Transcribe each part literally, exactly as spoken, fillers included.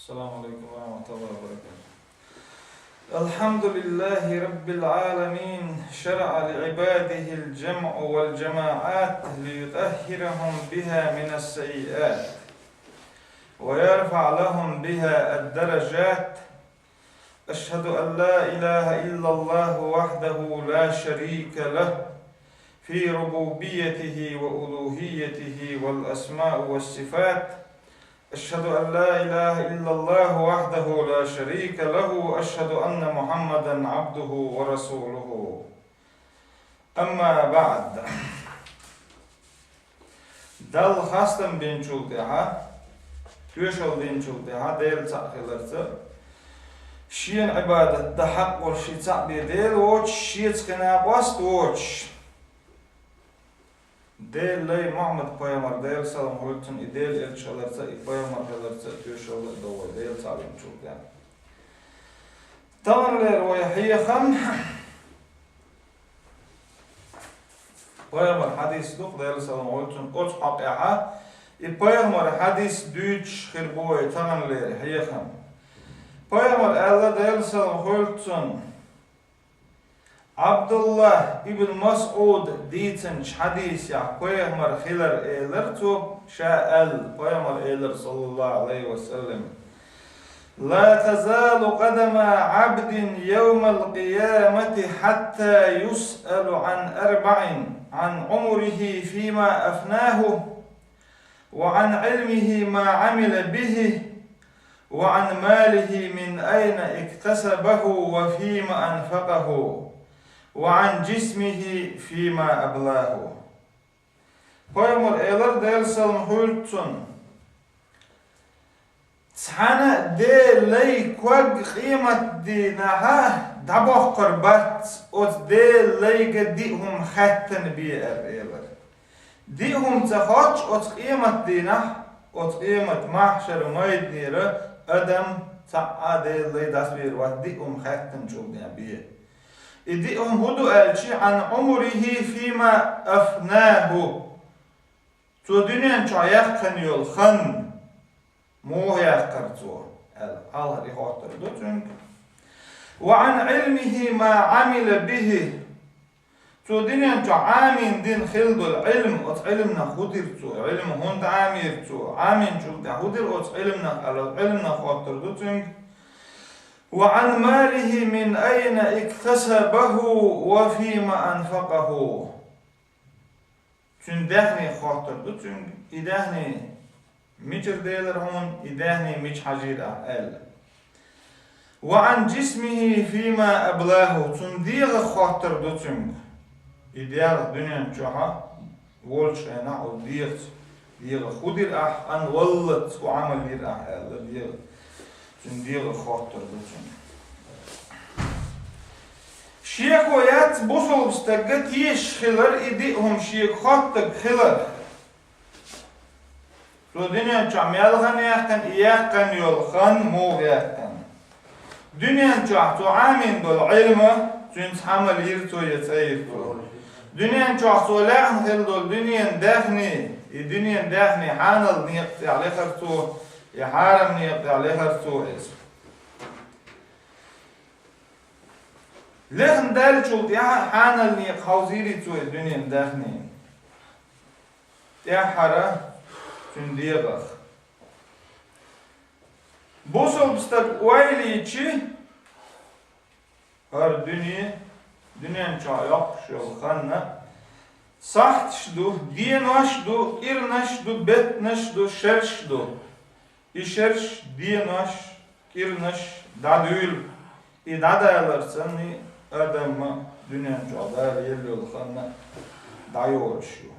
السلام عليكم ورحمة الله وبركاته. الحمد لله رب العالمين، شرع لعباده الجمع والجماعات ليطهرهم بها من السيئات ويرفع لهم بها الدرجات. أشهد أن لا إله إلا الله وحده لا شريك له في ربوبيته وألوهيته والأسماء والصفات. أشهد أن لا إله إلا الله وحده لا شريك له، وأشهد أن محمدا عبده ورسوله. أما بعد. Далла хастам бинчул тӀаьхьа, тоьшалла динчул тӀаьхьа Дела цхьаъ хиларца, шена Ӏибадат дан хьакъ волуш ши цхьаъ бен Дела воцуш, шеца хин накъост воцуш, Делан лай Мухьаммад-пайхамар, Делан салам хуьлда цунна, и Делан элча хиларца, и пайхамар хиларца тоьшалла а до вай Дела цхьаъ бинчул тӀаьхьа. Таханлера вай хьехам пайхамар хьадис ду-кх, Делан салам хуьлда цунна, оцу хьокъехь, и пайхамар хьадис дуьйцуш хир бу вай таханлера хьехам. Пайхамар аьлла, Делан салам хуьлда цунна, Ӏабдуллахь ибн МасӀуда дийцинчу хьадисехь пайхамар хилар элира цо, ша аьлла, пайхамар элира, саллаллаху Ӏалайхи ва саллам: لا تزال قدما عبد يوم القيامة حتى يسأل عن أربع: عن عمره فيما أفناه، وعن علمه ما عمل به، وعن ماله من أين اكتسبه وفيما أنفقه، وعن جسمه فيما أبلاه. Пайхамар элира, Делан салам хуьлда цунна: цхьана а Делан лай ког къематдийнахь дӀабоккхур бац, оцу Делан лайга диъ хӀума хаьттина бен, аьлла элира. Диъ хӀума ца хоттуш оцу къематдийнахь, оцу къемат-махьшар-майданера адам цхьа а Делан лай дӀасабер вац, диъ хӀума хаьттинчул тӀаьхьа бен. И диъ хӀума хӀун ду аьлча, عن عمره فيما أفناه. Цо дуьнен чохь яьккхина йолу хан муха яьккхира цо, аьлла, хьалхара и хоттур ду цуьнга. وعن علمه ما عمل به. Цо дуьнен чохь Ӏамийна дина хилла долу Ӏилма, оцу Ӏилманах хӀун дира цо, Ӏилма хӀунда Ӏамийра цо, Ӏамийначул тӀаьхьа хӀун дира оцу Ӏилманах аьлла, Ӏилманах хоттур ду цуьнга. وعن ماله من أين اكتسبه وفيما أنفقه. Цуьнан даьхнех хоттур ду цуьнга, и даьхни мичара делира хьуна, и даьхни мича хьажийра ахь аьлла. وعن جسمه فيما أبلاه, цуьнан дегӀах хоттур ду цуьнга. И дегӀ дуьнен чохь волчу хенахь оцу дегӀаца, дегӀах хӀун дира ахь, къан валлалц хӀун Ӏамал йира ахь аьлла, дегӀ, цуьнан дегӀах хоттур ду цуьнга. Шеко яц бусалба стага тешаш хилар, и диъ хӀума шега хоттаг хилар. Цо дуьнен чохь мел хан яьккхина, и яьккхина йолу хан муха яьккхина. Дуьнен чохь цо Ӏамийна долу Ӏилма, цуьнца Ӏамал йира цо я ца йира цо. Дуьнен чохь цо лаьцна хилла долу дуьненан даьхни, и дуьненан даьхни хьанал некъа тӀехь лехара цо, я хьарам некъа тӀехь лехара цо иза. Лехна даьллачул тӀаьхьа хьанал некъа хьовзийра цо и дуьненан даьхни. ТӀаьххьара цуьнан дегӀах. Бусалба стаг ойла йичи, хӀара дуьне, дуьнен чохь йоккхуш йолу ханна, сахьташ ду, денош ду, кӀирнаш ду, беттанаш ду, шерш ду. И шерш, денош, кӀирнаш дӀадуьйла, и дӀадалар санна, адам дуьнен чохь Дала елла йолу ханна дӀайолуш ю.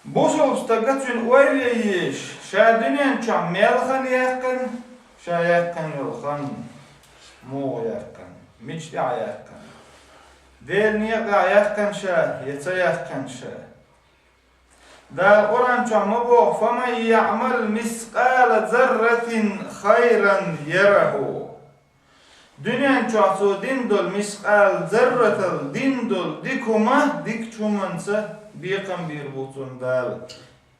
Бусалба стага цуьнан ойла ян езаш, ша дуьнен чохь мел хан яьккхина, ша яьккхина йолу хан муха яьккхина, мича тӀехь яьккхина. Делан некъа тӀехь яьккхина ша я ца яьккхина ша. Дала Къуръан чохь ма боху: فمن يعمل مثقال ذرة خيرا يره. Дуьнен чохь цо дина долу мискъал зарратал дина долу дика хӀума, дикачу хӀуманца бекхам бийр бу цунна Дала.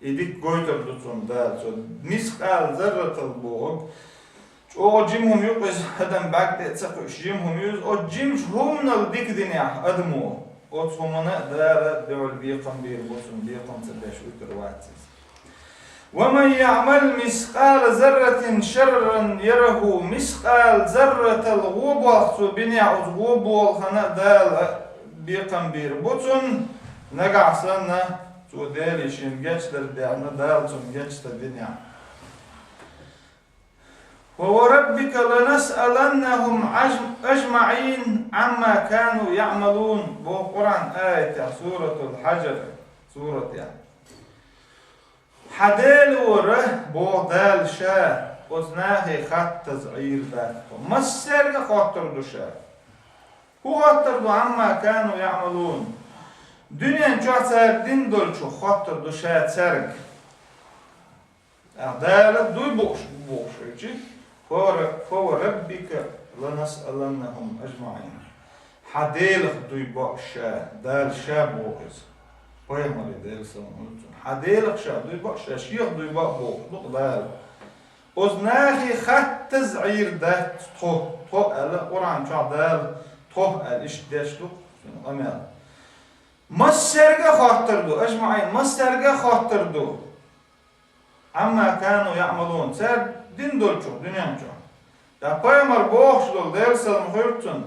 И дика гойтур ду цунна Дала, цо мискъала зарратал бохург. ЧӀогӀа жима хӀума ю-кх иза, адам бӀаьрг тӀе а ца кхуьуш, жима хӀума ю иза, оцу жимачу хӀуманал дика динехь адамо, оцу хӀуманна а Дала дуьхьал бекхам бийр бу цунна, бекхам ца беш вуьтур вац иза. «ومن يعمل مثقال ذرة شرا يره», мискъала зарратал гӀо болх цо бинехь, оцу гӀо болхана а Дала бекхам бийр бу цунна, нагахь санна цо Деле шена гечдар даьхна, Дала цунна гечдар динехь. «فوربك لنسألنهم أجم-، أجمعين عما كانوا يعملون», боху Къуръан аятехь, Суратул Хьаджр суратехь. «Хьан Дела вара, боху Дала Ша, оцу нахе хаттаза Ӏийр дац тхо. Массаьрга а хоттур ду Ша». ХӀун хоттур ду? «عما كانوا يعملون». Дуьнен чохь цара дина долчух хоттур ду Ша цаьрга. ТӀаккха Дала дуй бохуш бу бохуш хилча, «فور-، فوربك لنسألنهم أجمعين». Хьан Делах дуй боху Ша, Дала Ша боху иза. Пайхамаре, Делан салам хуьлда цунна. Хьан Делах Ша дуй боху, Ша Шех дуй боху бохуш ду-кх Дала. Оцу нахе хаттаза Ӏийр дац тхо, тхо аьлла, Къуръан чохь Дала тхо аьлла иштта деш ду-кх цуьнан къамел. Массаьрга а хоттур ду, أجمعين, массаьрга а хоттур ду. «عما كانوا يعملون», цара дина долчух дуьнен чохь. ТӀаккха пайхамар бохуш долу, Делан салам хуьлда цунна,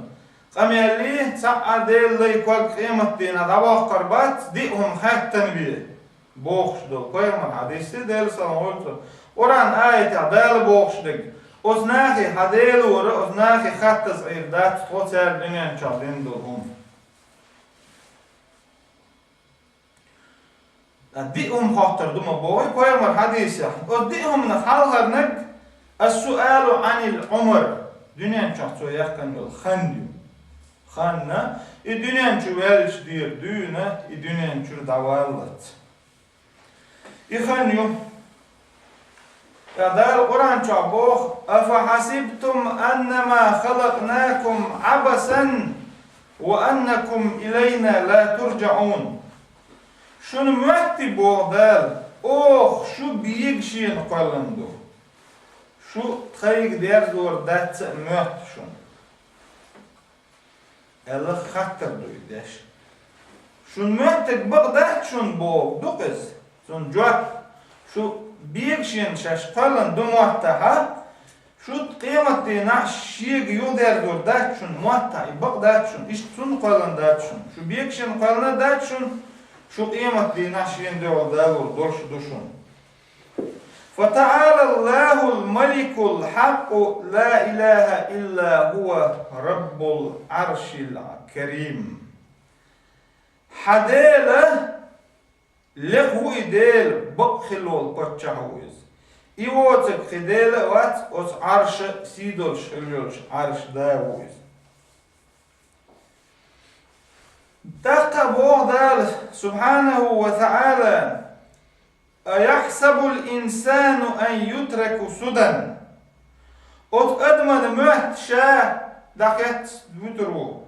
къамеллий, цхьа а Делан лай ког къематдийнахь дӀавоккхур бац, диъ хӀума хаьттина бен, бохуш долу пайхамар хьадисий, Делан салам хуьлда цунна. Къуръан аятехь Дала бохуш дерг, оцу нахе хьан Дела вара, оцу нахе хаттаза Ӏийр дац тхо цара дуьнен чохь дина долу хӀума. Ткъа диъ хӀума хоттур ду ма боху пайхамар хьадисехь. Оцу диъ хӀуманах хьалхарниг: «السؤال عن العمر», дуьнен чохь цо яьккхина йолу хан ю. Ханна, и дуьнен чу ваьлча дера дуьйна, и дуьнен чуьра дӀаваллалц. И хан ю. ТӀаккха Дала Къуръан чохь боху: «أفحسبتم أنما خلقناكم عبثا وأنكم إلينا لا ترجعون». Шуна моьттий, боху Дала, оха шу бегашена кхоьллина ду. Шу тхайга дерзор дац а моьтту шуна. Аьлла хаттар ду и деш. Шун моьттург бакъ дац шуна боху ду-кх иза. Цунна жоп: шу бегашена шаьш кхоьллина ду моттахь, шу къематдийнахь шега юхадерзор дац шуна моттахь, и бакъ дац шуна, иштта цунна кхоьллина дац шуна. Шу бегашена кхоьллина дац шуна, шу къематдийнахь шена дуьхьал далор долуш ду шуна. «فتعالى الله الملك الحق لا إله إلا هو رب العرش الكريم». Хьан Дела лекха ву и Дела, бакъ хилла волу паччахь ву иза. И воцург кхин Дела а вац, оцу Ӏарша, сий долуш хилла йолчу Ӏарша да ву иза. ТӀаккха боху Дала, субхьанаху ва таӀала: «أيحسب الإنسان أن يترك سدى». Оцу адаман моьтту ша дӀакхетта вуьтур ву.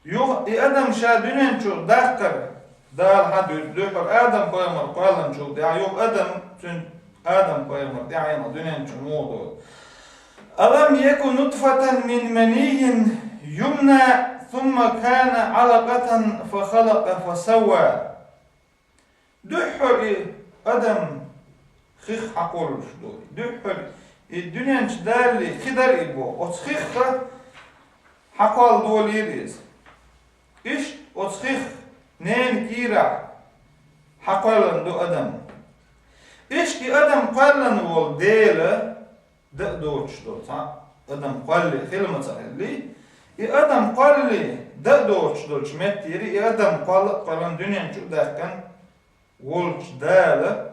Юха и адам ша дуьнен чу даккхар, Дала хьан дуьйцу дуьххьара Адам-пайхамар кхоьллинчул тӀаьхьа, юха адам, цуьнан Адам-пайхамар тӀаьхьенах дуьнен чу муха долу. «ألم يك نطفة من مني يمنى ثم كان علقة فخلق فسوى». Дуьххьара и адам хих хьакхоллуш ду. Дуьххьара и дуьнен чу далале хи дара и боху. Оцу хих хьакхолла долийра иза. Иштта оцу хих ненан кийрахь хьакхоьллина ду адам. Иштта и адам кхоьллина волу Дела дан а доцуш долу цхьа адам кхоллале хила ма ца хиллий, и адам кхоллале дан а доцуш долчу меттера и адам кхолла а кхоьллина дуьнен чу а даьккхина волчу Дала: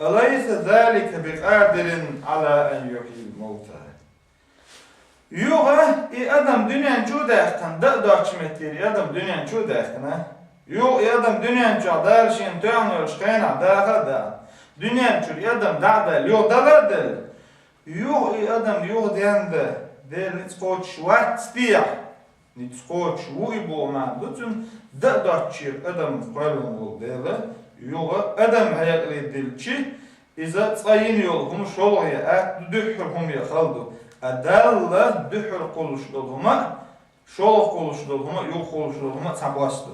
«أليس ذلك بقادر على أن يحيي الموتى». Юха и адам дуьнен чу а даьккхина, дан а доцучу меттера и адам дуьнен чу а даьккхина, юха и адам дуьнен чохь Дала шена тоьхна йолчу хенахь даха а даха, дуьнен чуьра и адам дӀа а даьлла, юха дала а делла, юха и адам юха денда Дела ницкъ кхочуш вац техьа, ницкъ кхочуш ву и боху маьӀна ду цуьнан, дан а доцучера адам кхоьллина волу Дела, юха адам хьекъале диллича, иза цкъа йина йолу хӀума шолгӀа я, атта ду, дуьххьара хӀума я, хала ду. А Далла дуьххьара кхуллуш долу хӀума а, шолгӀа кхуллуш долу хӀума а, юха кхуллуш долу хӀума а цхьабосса ду.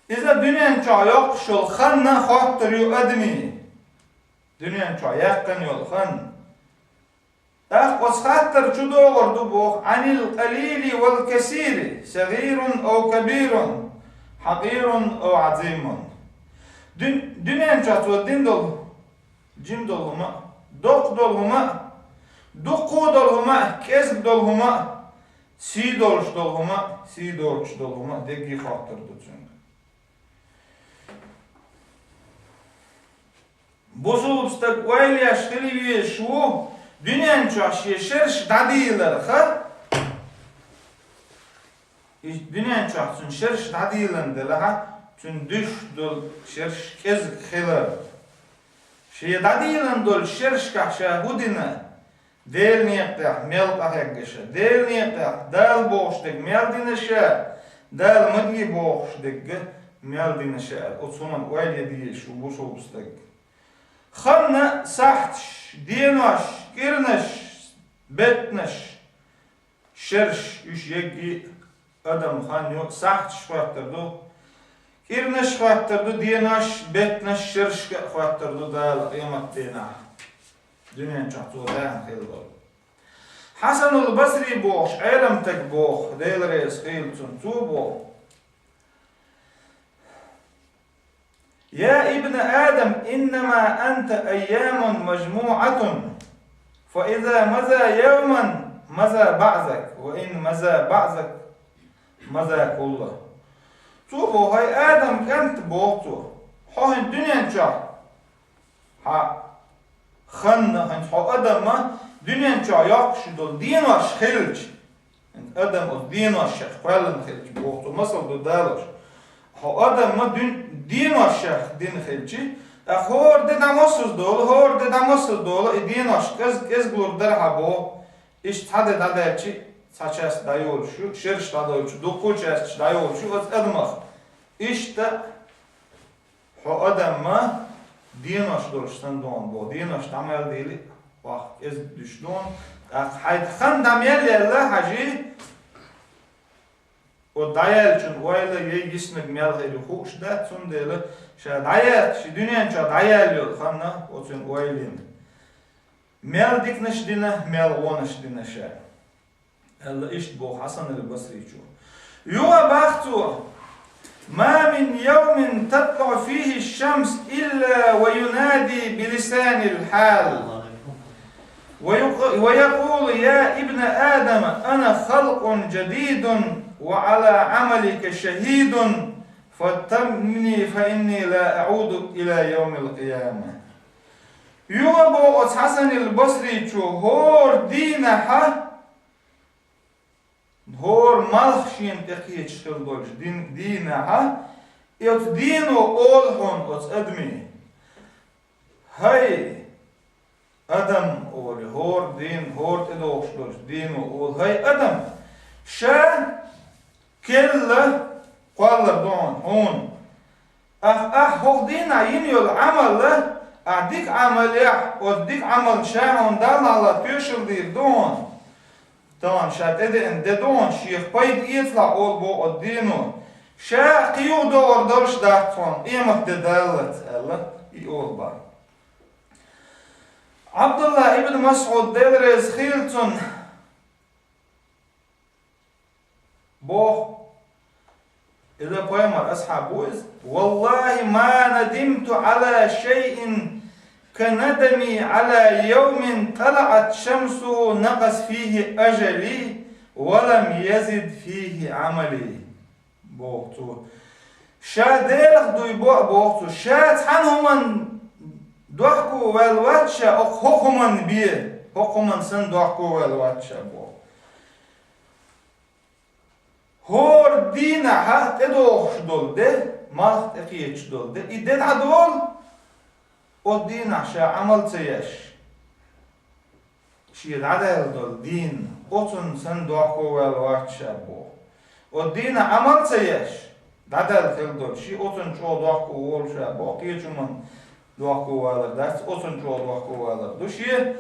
Иза дуьнен чохь йоккхуш йолу хан а хоттур ю адамийн. Дуьнен чохь яьккхина йолу хан. ТӀаккха оцу хаттар чу догӀур ду боху: «Ӏанил къалили вал касири, сагӀирун ав кабирун, хьакъирун ав Ӏазимун». Дуьн-, дуьнен чохь цо дина долу жима долу хӀума а, доккха долу хӀума а, дуккха долу хӀума а, кӀезиг долу хӀума а, сий долуш долу хӀума а, сий доцуш долу хӀума а дерриге а хоттур ду цуьнга. Бусулба стаг ойла еш хила везаш ву дуьнен чохь шен шераш дӀадийларх. И дуьнен чохь цуьнан шераш дӀадийлан делахь, цуьнан дуьсуш долу шераш кӀезиг хилар. Шен дӀадийлан долу шерашкахь ша хӀун дина? Делан некъа тӀехь мел къахьегна ша, Делан некъа тӀехь Дала бохуш дерг мел дина ша, Дала ма де бохуш дерг мел дина ша аьлла, оцу хӀуманна ойла ян дезаш ву бусулба стаг. Хан а, сахьташ, денош, кӀирнаш, беттанаш, шераш, уьш ерриге а адам хан ю, сахьташ хоттур ду, кӀирнаш хоттур ду, денош, беттанаш, шерашка а хоттур ду Дала къематдийнахь. Дуьнен чохь цо даьхна хилла долу. Хьасанул Басри бохуш Ӏеламстаг боху, Дела реза хуьлда цунна, цо боху: «Я ибна Адам, иннама анта айямун мажмуӀатун, фа иза маза явман, маза баъзак, ва ин маза баъзак, маза кулла». Цо боху: «ХӀай Адам кӀант, — боху цо, — хьо хӀинца дуьнен чохь, хьан хан а, хӀинца хьо адам а дуьнен чохь йоккхуш долу денош хилча, хӀинца адам оцу деношех кхоьллина хилча, — боху цо, масал ду далош, — хьо адам а дуьн-, деношех дина хилча, тӀаккха хӀора де дӀамосаза долу, хӀора де дӀамосаза долу и денош кӀез-, кӀезиглур дара хьан, — боху. — Иштта цхьа де дӀадаьлча, цхьа часть дӀайолуш ю, шераш дӀадойтуш, дуккха часть дӀайолуш ю оцу адамах. Иштта хьо адам а денош долуш санна ду хьуна, — боху, — денош дӀа мел дийли, ваха кӀезиг дуьсуш ду хьуна, тӀаккха хьайн хан дӀа мел яьлла хьажий, оцу дӀаяьллачун ойла яй йиснарг мел хир ю хууш дац, цундела ша дӀаяьлла, ши дуьнен чохь дӀаяьлла йолу хан а, оцуьнан ойла йина. Мел диканаш дина, мел вонаш дина ша», — аьлла, иштта боху Хьасанул Басричо. Юха боху цо: «Ма мин явмин татлуӀу фихи шамс илла ва юнади би лисанил хьал, ва юк-, ва якъулу: я ибна Адама, ана халкъун жадидун ва Ӏала Ӏамалика шахидун, фаттабиӀни фа инни ла аӀуду ила явмил къияма». Юха боху оцу Хьасанул Басричо: «ХӀора дийнахьа, хӀора малх шена тӀекхечаш хила долчу дин-, дийнахьа, и оцу дено олу хьуна оцу адаме: „ХӀай, адам, — олий, — хӀора дийна, хӀора тӀедогӀуш долчу дено олу: „ХӀай, адам, ша керла кхоллар ду хьуна, хьуна. Ахь, ахь хӀокху дийнахь йина йолу Ӏамал, ахь дика Ӏамал яхь, оцу дика Ӏамал ша хьуна Далла тоьшалла дийр ду хьуна. Тахана ша тӀедеана де ду хьуна, шех пайда эцалахь олу боху оцу дено. Ша кхин юха догӀур долуш дац хьуна, къемат де даллалц“, — аьлла, и олу боху. Ӏабдулла ибн МасӀуд, Дела реза хуьлда цунна, боху, иза пайхамар асхьаб ву иза: «Валлахи, ма надимту Ӏала шайин ка надами Ӏала явмин тӀалаӀат шамсуху накъаса фихи ажали ва лам язид фихи Ӏамали», — боху цо. Ша Делах дуй бо а, боху цо, ша цхьана хӀуманна дохко ваьлла вац ша, хӀокху хӀуманна бен, хӀокху хӀуманна санна дохко ваьлла вац ша, боху. ХӀора дийнахьа тӀедогӀуш долу де, малх тӀекхечаш долу де, и де дӀадолу, оцу дийнахь ша Ӏамал ца еш, шен дӀадаьлла долу дийна, оцунна санна дохко ваьлла вац ша, боху. Оцу дийнахь Ӏамал ца еш, дӀадаьлла хила долуш, шен оцунна чӀогӀа дохко волуш а боху, кхечу хӀуманна дохко валар дац, оцунна чӀогӀа дохко валар ду шен.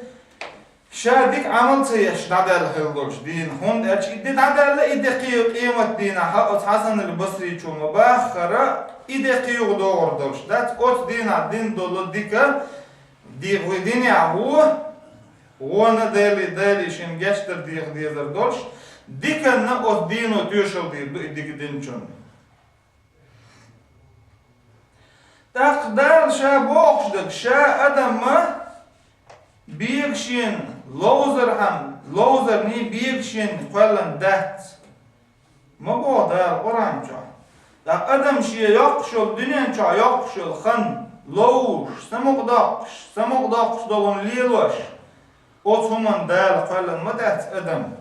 Ша дика Ӏамал ца еш дӀадаьлла хила долуш дийна, хӀунда аьлча и де дӀадаьлла, и де кхийо къемат дийнахь, оцу Хьасанул Басричо ма-баххара, и де кхийо догӀур долуш дац, оцу дийнахь дина долу дика дийна вуй динехь ву, вона Дели, Дели шен гечдар дийха дезар долуш, диканна оцу дийно тоьшалла дийр ду и дика динчунна. ТӀаккха Дала ша бохуш дерг, ша адамма бегашен ловзархьама, ловзарний бегашен кхоьллина дац. Ма боху Дала Къуръан чохь. ТӀаккха адам шен йоккхуш йолу, дуьнен чохь йоккхуш йолу хан ловзуш, самукъадоккхуш, самукъадоккхуш долун лелош, оцу хӀуманна Дала кхоьллина ма дац адам.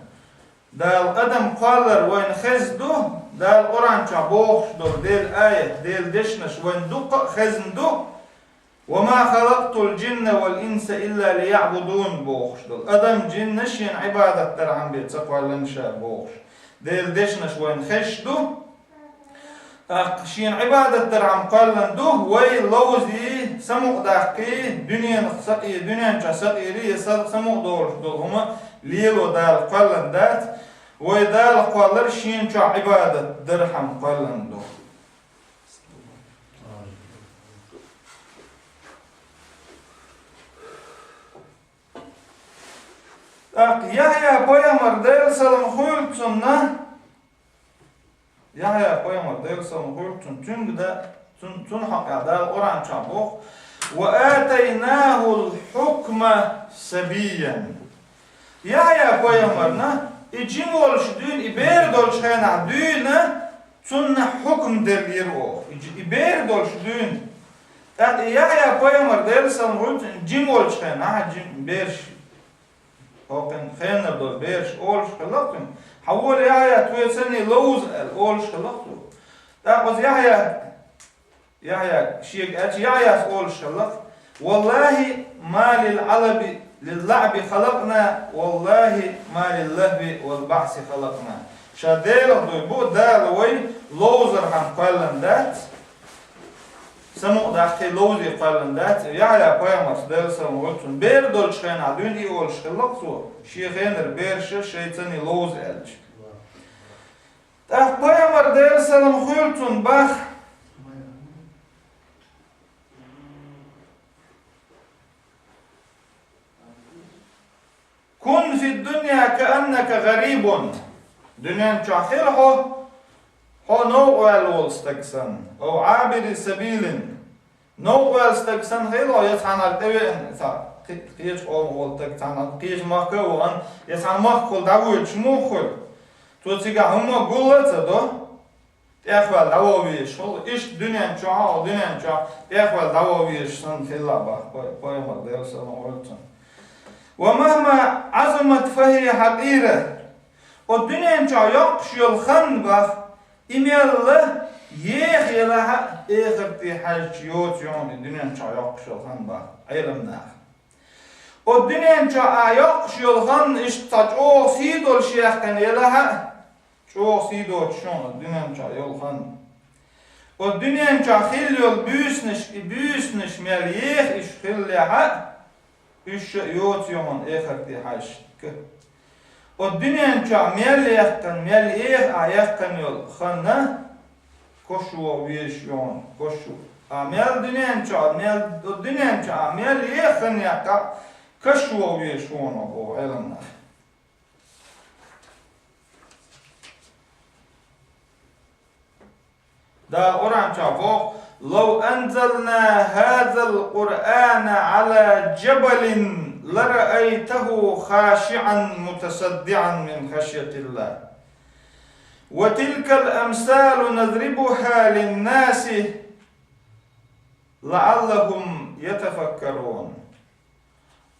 Дала адам кхоллар вайна хезна ду, Дала Къуръан чохь бохуш долу Делан аят, Делан дешнаш вайна дуккха а хезна ду. «Ва ма халакътул джинна вал инса илла лияъбудун», бохуш долу. Адам, джинна шена Ӏибадат дархьама бен ца кхоьллина ша бохуш. Делан дешнаш вайна хезаш ду. ТӀаккха шена Ӏибадат дархьама кхоьллина ду, вай ловзий, самукъадаккхий, дуьненах сакъе-, дуьнен чохь сакъерий, я са-, самукъадолуш долу хӀума лело Дала кхоьллина дац, вай Дала кхоллар шена чохь Ӏибадат дархьама кхоьллина ду. ТӀаккха Яхьъя пайхамар, Делан салам хуьлда цунна, Яхьъя пайхамар, Делан салам хуьлда цунна, цуьнга да, цун-, цунна хьокъехь Дала Къуръан чохь боху: «Ва атайнахул хьукма сабийян». Яхьъя пайхамарна и жима волуш дуьйна, и бер долчу хенахь дуьйна, цунна хьукм деллера оха. И жи-, и бер долуш дуьйна. ТӀаккха и Яхьъя пайхамар, Делан салам хуьлда цунна, жима волчу хенахь, жима берш, хӀокхуьнан хенара долу бераш олуш хилла цуьнга: «Хьан вола Яхьъя, тхоьца санний ловза», аьлла, олуш хилла цо. ТӀаккха оцу Яхьъя, Яхьъя, шега аьлча, Яхьъяс олуш хилла: «Валлахи, ма лил Ӏалаби, лил лаӀби халакъна, валлахи, ма лил лахви вал баъси халакъна». Ша Делах дуй бу, Дала вай ловзархьама кхоьллина дац, самукъадаккхий, ловзий кхоьллина дац. Яхьъя пайхамарс, Делан салам хуьлда цунна, бер долчу хенахь дуьйна и олуш хилла цо, шен хенара бераша шайца санний ловза аьлча. ТӀаккха пайхамар, Делан салам хуьлда цунна, бах: «Кун фид дунья кааннака гарибун». Дуьнен чохь хила хьо, хьо новкъаваьлла волу стаг санна, ав Ӏабири сабилин. Новкъаваьлла стаг санна хила хьо, я цхьанхьара тӀевеана, цхьа кхи-, кхечу къомах волу стаг, цхьанхьа кхечу махка а вахана, я цхьана махкахула дӀавоьдуш муха хуьлу? Цо цигахь хӀумма а гулла а ца до, тӀехваьлла дӀаван везаш хуьлу. Иштта дуьнен чохь а, дуьнен чохь тӀехваьлла дӀаван везаш санна хилла бах пай-, пайхамар, Делан салам хуьлда цунна. «Ва махма Ӏазумат фахия хьакъира». Оцу дуьнен чохь йоккхуш йолу хан бах, и мелла еха елахь а, эхарте хьаьжча йоцу йогӀун и дуьнен чохь йоккхуш йолу хан бах, Ӏеламнаха. Оцу дуьнен чохь а йоккхуш йолу хан иштта цхьа чӀогӀа сий долуш яьккхина елахь а, чӀогӀа сий доцуш йогӀун оцу дуьнен чохь йолу хан. Оцу дуьнен чохь хилла йолу буьйсанаш, и буьйсанаш мел еха уьш хиллехь а, уьш а йоцу йогӀун эхарте хьаьжча. Оцу дуьнен чохь мел яьккхина, мел еха а яьккхина йолу ханна кош вогӀу везаш йогӀун, кош ву. А мел дуьнен чохь, мел, оцу дуьнен чохь а мел еха хан яьккхахь, кош вогӀу везаш вогӀун боху Ӏеламнаха. Дала Къуръан чохь боху: «Лав анзална хазал Къуръана Ӏала джабалин лараайтаху хашиӀан мутасаддиӀан мин хашйатиллах. Ва тилкал амсалу надрибуха линнаси лаӀаллахум ятафаккарун».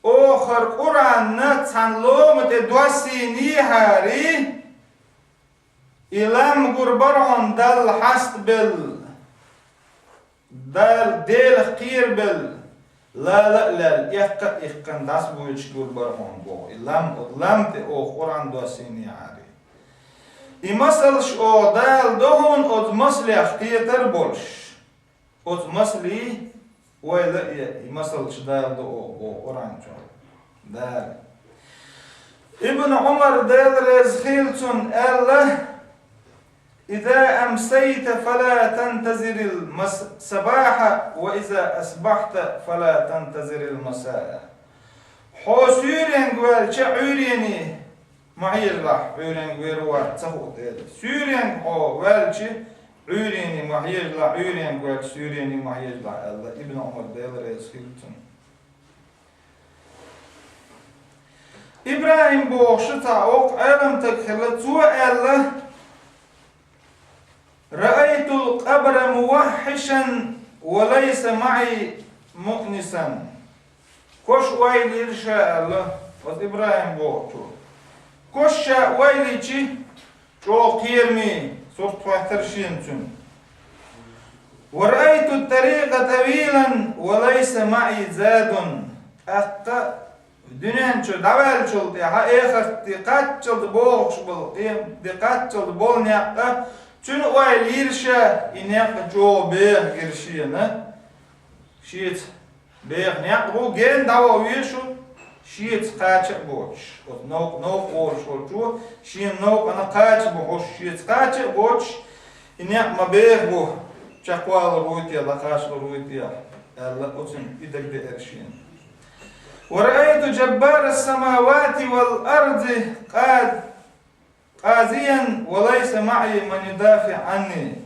Оха хӀара Къуръанна цхьана лома тӀе доссийнехьарий, и лам гур бара хьуна Далла хьастабелла, Дал-, Делах кхерабелла, лала а лаьлла, эккха а иккхина дӀасабуьйлуш гур бара хьуна боху. И лам, оцу лам тӀе оха Къуръан доссийнехьарий. И масалш оха Дала до хьуна оцу масалех кхетар а болуш. Оцу масалий ойла а е, и масалш Дала до оха боху Къуръан чохь. Дала. Ибн Ӏумар, Дела реза хила цунна, аьлла: «Иза амсайта, фала тантазирил мас-, сабаха, ва иза асбахта, фала тантазирил масаа». Хьо суьйренга ваьлча, Ӏуьйренна ма хьежалахь, Ӏуьйренга вер вац, ца хуур дела. Суьйренга хьо ваьлча, Ӏуьйренна ма хьежалахь, Ӏуьйренга ваьлча, суьйренна ма хьежалахь, аьлла Ибн Ӏумар, Дела реза хила цунна. ИбрахӀим бохуш цхьа воккха Ӏеламстаг хилла, цо аьлла: «Раайтул къабра муваххьишан ва лайса маӀи муънисан». Кош ойла йира ша, аьлла оцу ИбрахӀим бохучо. Кош ша ойла йича, чӀогӀа кхераме сурт хӀоьттира шена цуьнан. «Ва раайту тарикъа тавилан ва лайса маӀи задун». ТӀаккха дуьнен чу дӀаваьллачул тӀаьхьа эхарт де кхаччалц богӀуш болу, къемат де кхаччалц болу некъ а цуьнан ойла йира ша, и некъ чӀогӀа беха гира шена. Шеца беха некъ бу, гена дӀаваха везаш ву, шеца кхача а боцуш. Оцу новкъа, новкъа волуш волчо шена новкъана кхача бохуш, шеца кхача а боцуш, и некъ ма беха бу, чекхвалур вуй те, дӀакхачалур вуй те, аьлла, оцунна и дагадеара шена. «Ва раайту джаббара самавати вал арди къа-, къазиян ва лайса маӀи ман юдафиъ анни».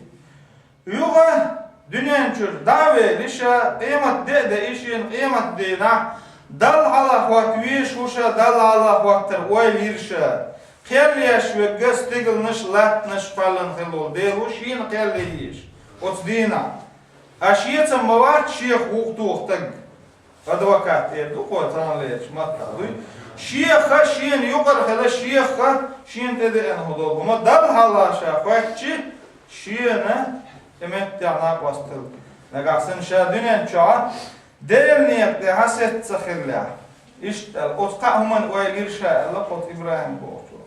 Юха дуьнен чуьра дӀа а вели ша, къемат де а деи шена, къемат дийнахь Далла хьалха хӀотта везаш ву ша, Далла хьалха хӀоттар ойла йира ша. Кхел еш верг а, стигалнаш, латтанаш кхоьллина хилла волу Дела ву шена кхел ян езаш оцу дийнахь. Ткъа шеца ма вац шех вухатоха стаг. Адвокат эр ду кхо цхьаьналерчу маттахь дуй. Шеха шена юкъара хила, шеха шена тӀедеана хӀу долу хӀума Далла хьалха ша хоьттича, шена тӀе меттехь накъост хила. Нагахь санна ша дуьнен чохь Делан некъа тӀехь сецца хиллехь. Иштта аьлла, оцу кхаа хӀуманна ойла йира ша аьлла, кхо ИбрахӀим бохучо.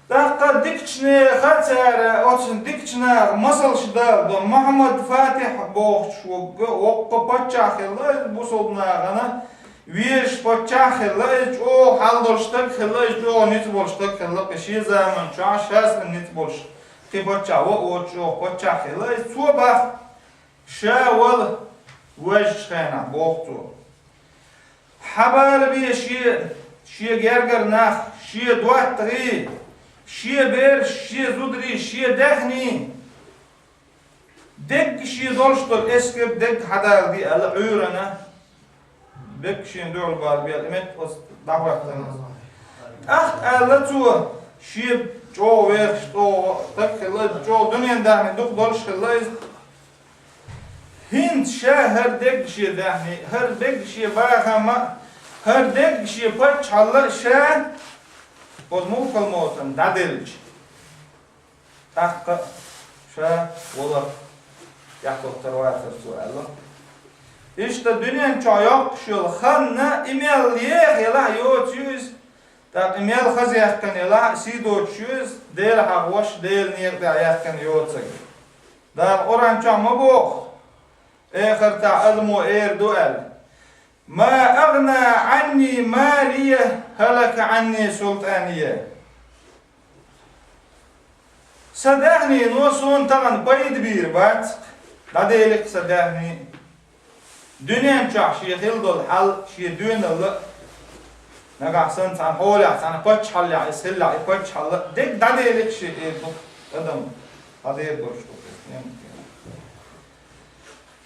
ТӀаккха дикачу нехан цара, оцу дикачу наха масалш дала до, Мухьаммад Фатихь бохучу вогга воккха паччахь хилла иза, бусалба нахана везаш паччахь хилла иза, чӀогӀа хьал долуш стаг хилла иза, чӀогӀа ницкъ болуш стаг хилла, кхин шен заман чохь шаьш санна ницкъ болуш кхин паччахь ван а воцуш чӀогӀа паччахь хилла иза. Цо бах, ша вала вежачу хенахь, боху цо. Хьабалабе шен, шен гергара нах, шен доттагӀий, шен бераш, шен зударий, шен даьхний, дегга шен долуш долу эскар дегга хьадала де аьлла, Ӏуьйранна, дегга шена дуьхьал бала бела, и метта оцу дӀахӀоьттина. ТӀаккха аьлла цо, шен чӀогӀа вехаш, чӀогӀа стаг хилла, чӀогӀа дуьнен даьхни дукха долуш хилла иза. ХӀинца ша хӀара дегга шен даьхни, хӀара дегга шен бахам а, хӀара дегга шен паччахьалла а ша оцу мулкал моцан дӀаделча, тӀаккха а ша вала тӀехтоттар вацара цо аьлла. Иштта дуьнен чохь йоккхуш йолу хан а, и мел еха елахь а йоцу ю иза, тӀаккха и мел хаза яьккхина елахь а сий доцуш ю иза, Дела хьахош, Делан некъа тӀехь яьккхина йоцург. Дала Къуръан чохь ма боху, эхартахь адамо эр ду аьлла: «Ма агӀна Ӏанни малия, хӀалака Ӏанни султӀания». Сан даьхнино суна тахана пайда бийр бац, дӀаделира сан даьхни. Дуьнен чохь шен хилла долу хьал, шен доьналла а, нагахь санна цхьана хьолехь, цхьана паччахьаллехь иза хиллехь, и паччахьалла а дерг дӀаделира шен, эр ду адам, дӀадер долуш ду.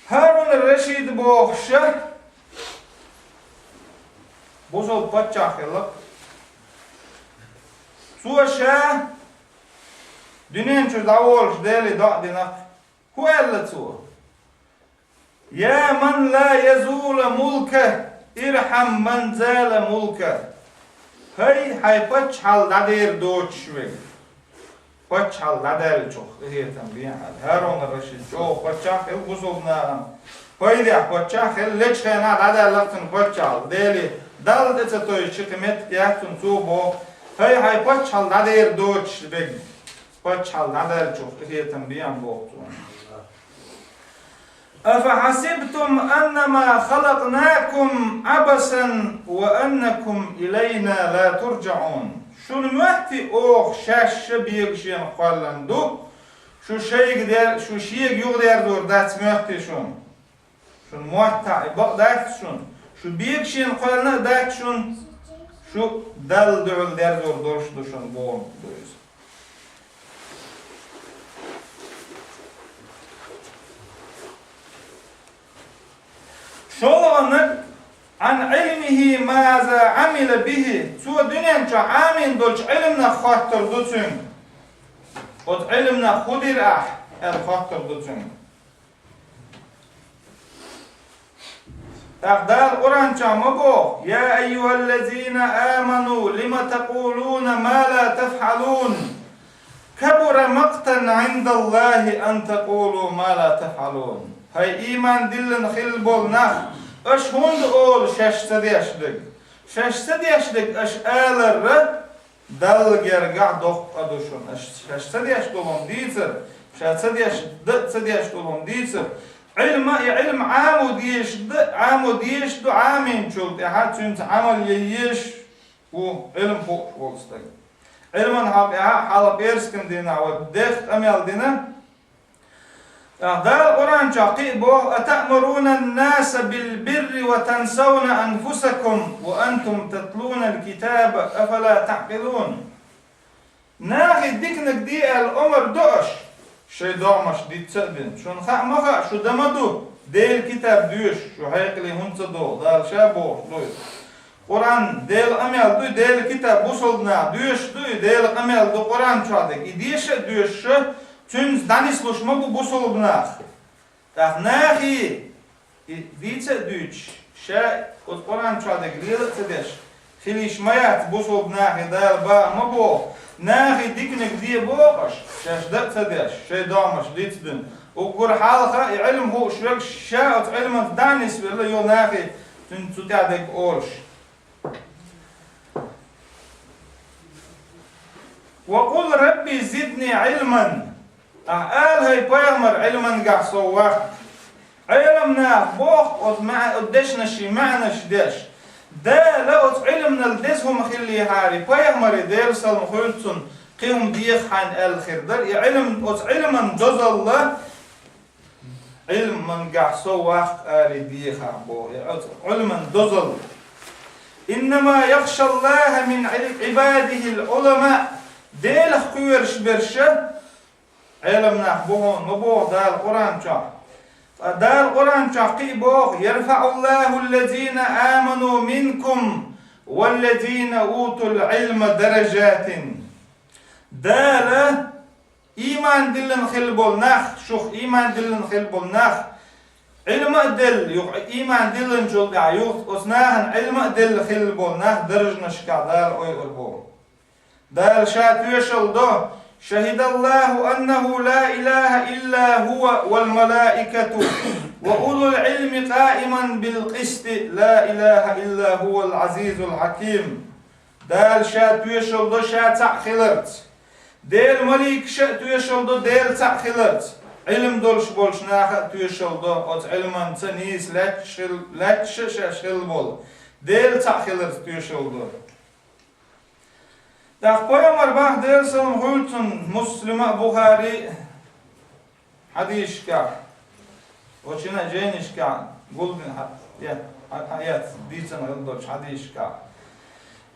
ХӀарун Рашид бохуш а, бусалба паччахь хилла. Цо ша дуьнен чу дӀаволуш Деле доӀа дина. ХӀун аьлла цо? «Я ман ла язула мулка, ирхьам ман зала мулка». ХӀай, хьайн паччахьалла дӀадер доцуш верг, паччахьалла дӀадаьллачух къинхетам бе хьан. ХӀарун Рашид чӀогӀа паччахь хилла, бусалба нахана пайдехь паччахь хилла, лечу хенахь дӀадаьлла цуьнан паччахьалла, Деле Далла тӀе ца товжаш кхы меттиг яц цунна, цо боху: «ХӀай, хьайн паччахьалла дӀадер доцуш берг, паччахьалла дӀадаьллачух къинхетам бе», — боху цо. «أفحسبتم أنما خلقناكم عبثا وأنكم إلينا لا ترجعون». Шуна моьттий оха шаьш а бегашена кхоьллина ду, шу шайга дер-, шу шега юхадерзор дац моьттий шуна? Шуна моттахь и бакъ дац шуна? Шу бегашена кхоьллина а дац шуна, шу Далла дуьхьал дерзор долуш ду шуна боху ду иза. ШолгӀаниг: «عن علمه ماذا عمل به». Цо дуьнен чохь Ӏамийна долчу Ӏилманах хоттур ду цуьнга. Оцу Ӏилманах хӀун дира ахь, аьлла хоттур ду цуьнга. ТӀаккха Дала Къуръан чохь ма боху: «يا أيها الذين آمنوا لم تقولون ما لا تفعلون، كبر مقتا عند الله أن تقولوا ما لا تفعلون». ХӀай, ийман диллина хилла болу нах, аша хӀунда олу шаьш ца деш дерг? Шаьш ца деш дерг аша аларра Далла гергахь доккха а ду шуна, аша шаьш ца деш долу хӀума дийцар, ша ца деш, дан а ца деш долу хӀума дийцар. Ӏилма, и Ӏилма Ӏамо дезаш ду, Ӏамо дезаш ду, Ӏамийначул тӀаьхьа цуьнца Ӏамал ян езаш ву Ӏилма хууш волу стаг. Ӏилман хьокъехь а хьалха пӀераскан дийнахь вай дехха къамел дина. ТӀаккха Дала Къуръан чохь кхин а боху: «أتأمرون الناس بالبر وتنسون أنفسكم وأنتم تتلون الكتاب أفلا تعقلون». Нахе диканиг де аьлла омра до аша, шайн догӀмаш диц а дина. Шуна хаа ма хаьа, шу дан ма ду, Делан китаб доьшуш, шу хьекъале хӀунда ца догӀу, Дала ша бохуш ду иза. Къуръан Делан къамел ду, Делан китаб бусалба наха доьшуш ду, и Делан къамел ду Къуръан чохь дерг. И деша а доьшуша, цуьнца дӀанислуш ма бу бусалба нах. ТӀаккха нахе и дийца а дуьйцуш, ша оцу Къуръан чохь дерг лела а ца деш, хила йиш ма яц бусалба нахе, Дала баха ма боху, нахе диканиг де боху аша, шаьш дан а ца деш, шайн догӀмаш диц а дина. Уггар хьалха и Ӏилма хууш верг ша оцу Ӏилманца дӀа а нисвелла, юха нахе цуьнан цу тӀехь дерг олуш. «وقل رب زدني علما». Ахьа ала, хӀай пайхамар, Ӏилмангахь сов ваккха. Ӏеламнаха боху оцу маьӀ-, оцу дешнашийн маьӀнаш деш. Дала оцу Ӏилманал деза хӀума хиллехьара, пайхамаре, Делан салам хуьлда цунна, кхин хӀума деха хьайна аьлла хир дара. И Ӏилм, оцу Ӏилман дозалла, Ӏилмангахь сов ваккха аре дехахь боху, и оцу Ӏилман дозалла. «إنما يخشى الله من عباده العلماء». Делах кхоьруш берш Ӏеламнах бу хьуна ма боху Дала Къуръан чохь. Ткъа Дала Къуръан чохь кхин а боху: «يرفع الله الذين آمنوا منكم والذين أوتوا العلم درجات». Дала ийман диллина хилла болу нах, шух ийман диллина хилла болу нах, Ӏилма а делла, юха ийман диллинчул тӀаьхьа юха оцу нахана Ӏилма а делла хилла болу нах даржанашкахь Дала ойур боху. Дала ша тоьшалла до: «شهد الله أنه لا إله إلا هو والملائكة وأولو العلم قائما بالقسط لا إله إلا هو العزيز الحكيم». Дала ша тоьшалла до ша цхьаъ хиларца. Делан маликаша а тоьшалла до Дела цхьаъ хиларца. Ӏилма долуш болчу наха а тоьшалла до оцу Ӏилманца нийса лаьтташ хил-, лаьтташ а шаьш хилла болу, Дела цхьаъ хиларца тоьшалла до. ТӀаккха пайхамар бах, Делан салам хуьлда цунна, Муслима а, Бухари а хьадисашкахь, оцу шинна а жайнашкахь гулдина хьа-, я, хьа-, хьа-, яц, дийцина хилла долчу хьадисашкахь: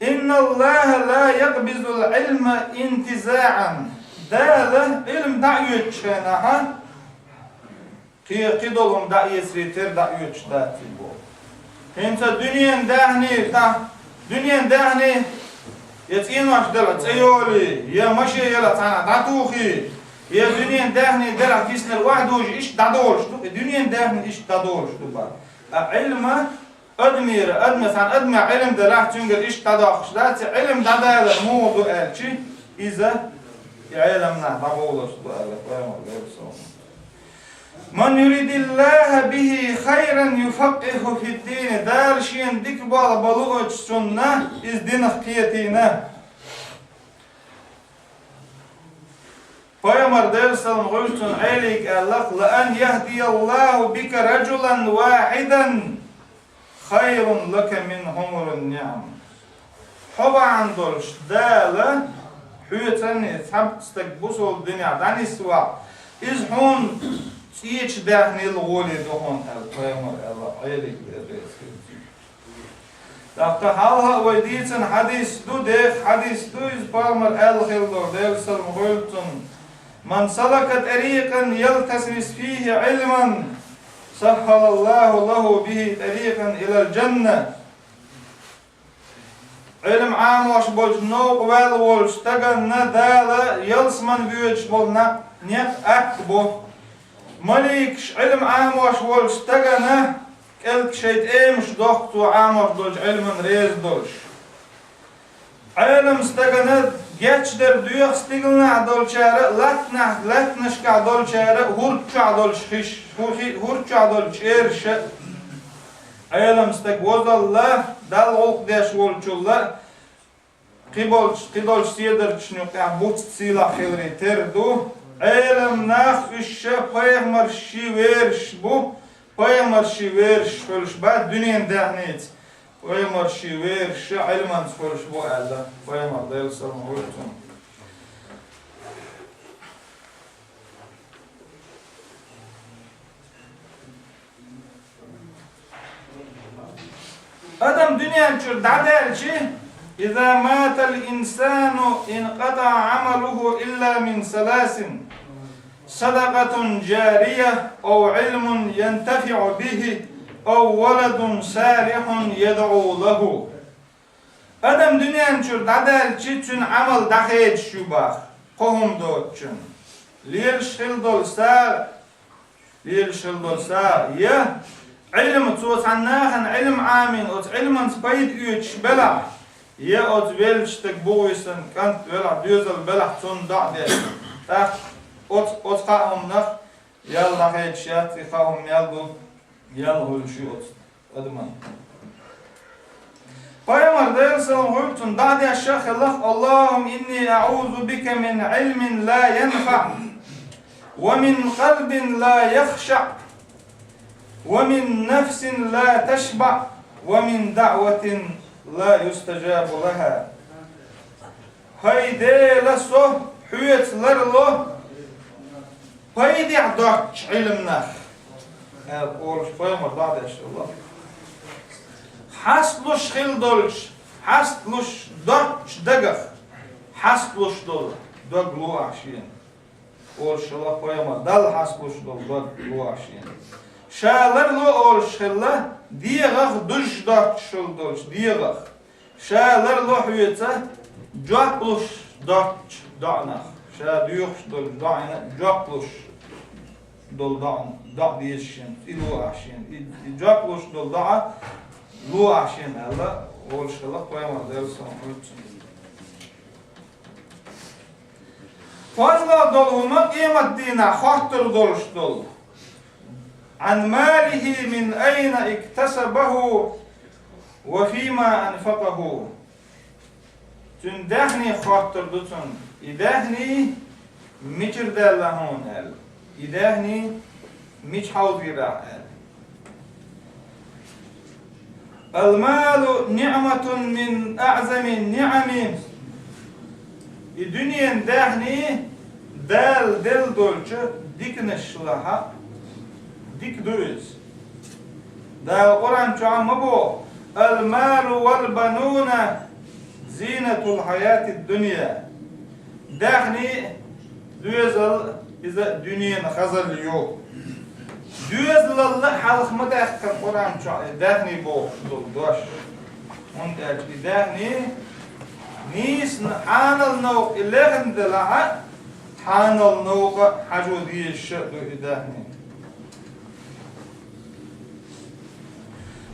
«إن الله لا يقبض العلم انتزاعا». Дала Ӏилма дӀа а оьцучу хенахьа, кхе-, кхидолу хӀума дӀа а эцаре тера дӀа а оьцуш дац и боху. ХӀинца дуьненан даьхни, тӀа, дуьненан даьхни, я цӀенош делахь цӀе йолий, я маше елахь цхьанхьа дӀатухий, я дуьненан даьхни делахь киснара охьадужий, иштта дӀадолуш ду, и дуьненан даьхни иштта дӀадолуш ду бах. Ткъа Ӏилма адамера, адама, цхьана адаме Ӏилма делахь, цуьнгара иштта дӀадоккхуш дац, и Ӏилма дӀадалар муха ду аьлчи, иза и Ӏеламнах дӀабовларш ду аьлла, пайхамар вер со. «من يرد الله به خيرا يفقهه في الدين», Дала шена дика болх бан луучунна иза динах кхетийна. Пайхамар, Делан салам хуьлда цунна, Ӏелига аьлла: «لأن يهدي الله بك رجلا واحدا خير لك من حمر النعم». Хьо бахьана долуш Дала хьоьца цхьа стаг бусалба динехь дӀанисвахь, иза хьуна цӀечу даьхнил гӀоле ду хьуна аьлла, пайхамар аьлла, Ӏелига Делан салам хуьлда цунна. ТӀаккха хьалха а вай дийцина хьадис ду, деха хьадис ду, иза пайхамар аьлла хилла долу, Делан салам хуьлда цунна: «من سلك طريقا يلتمس فيه علما سهل الله له به طريقا إلى الجنة». Ӏилма Ӏамош болчу новкъа ваьлла волчу стаганна Дала ялсамане воьдуш болу нах-, некъ атта бо. Маликаш Ӏилма Ӏамош волчу стагана кӀелтиг шайн тӀемаш дохку цо Ӏамош долчу Ӏилман реза долуш. Ӏелам стагана гечдар доьху стигалнахь долчара а, латтанахь, латтанашкахь долчара а, хӀурда чохь долчу хиш-, хӀу-, хи-, хӀурда чохь долчу чӀераша а. Ӏелам стаг возалла, Далла гӀуллакх деш волчулла, кхин болчу, кхин долчу седарчашна юкъахь буц сийлахь хиларе тера ду. Ӏелам нах уьш ша пайхамарший вераш бу, пайхамарший вераш хуьлуш бац дуьненан даьхница. Пайхамарший вераш ша Ӏилманца хуьлуш бу аьлла, пайхамар, Делан салам хуьлда цунна. Адам дуьнен чуьра дӀадаьлчи: «إذا مات الإنسان انقطع عمله إلا من ثلاث: صدقة جارية أو علم ينتفع به أو ولد صالح يدعو له». Адам дуьнен чуьра дӀадаьлчи, цуьнан Ӏамал дӀахедаш ю боху, кхо хӀума доцучунна. Лелаш хилла долу сагӀа, лелаш хилла долу сагӀа, я Ӏилма, цо цхьана нахана Ӏилма Ӏамийна, оцу Ӏилманца пайда оьцуш белахь, я оцу веллачу стаг бугӀуьйсанна кӀант велахь, доьзал белахь, цунна доӀа деш. ТӀаккха оцу, оцу кхаа хӀуманах ял дӀахедаш яц, и кхаа хӀума мел ду, ял хуьлуш ю оцу адаман. Пайхамар, Делан салам хуьлда цунна, доӀа деш а хилла: «اللهم إني أعوذ بك من علم لا ينفع، ومن قلب لا يخشع، ومن نفس لا تشبع، ومن دعوة لا يستجاب لها». ХӀай Дела, со хьоьца ларло пайдехь доцучу Ӏилманах, аьлла, олуш пайхамар доӀа деш хилла. Хьасталуш хилла долчу, хьасталуш доцучу дагах, хьасталуш долу дог ло ахь шена, олуш хилла пайхамар, Далла хьасталуш долу дог ло ахь шена. Ша ларло, олуш хилла, дегӀах дужуш доцуш хилла долчу дегӀах. Ша ларло хьоьца жоп луш доцучу доӀанах. Ша доьхуш долчу доӀина жоп луш долу доӀа, доӀа деза шена, и ло ахь шена. И, и жоп луш долу доӀа ло ахь шена аьлла, олуш хилла пайхамар, Делан салам хуьлда цунна. КхозлагӀа долу хӀума къематдийнахь хоттур долуш долу. عن ماله من أين اكتسبه وفيما أنفقه. Цуьнан даьхни хоттур ду цунна. И даьхни мичара даьлла хьуна аьлла. И даьхни мича хьовзийра ахь аьлла. المال نعمة من أعظم النعم. И дуьненан даьхни Дала делла долчу диканаш лахахь дика ду иза. Дала Къуръан чохь ма боху: «المال والبنون زينة الحياة الدنيا». Даьхни, доьзал, иза дуьненан хазалла ю. Доьзалалла хьалха ма даьккхина Къуръан чохь и даьхни бохуш долу дош. ХӀунда аьлча и даьхни нийсна хьанал новкъа и лехна делахь а, хьанал новкъа хьажо дезаш а ду и даьхни.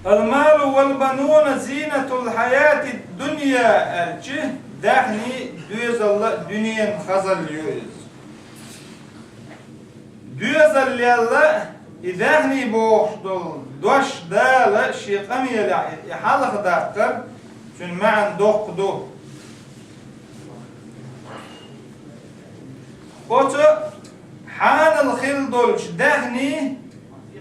«المال والبنون زينة الحياة الدنيا», аьлча, даьхни, доьзалла дуьненан хазалла ю иза. Доьзаллел и даьхни бохуш долу дош Дала шен къамелехь и хьалха даккхар, цуьнан маьӀна доккха ду. Оцу хьанал хилла долчу даьхнийн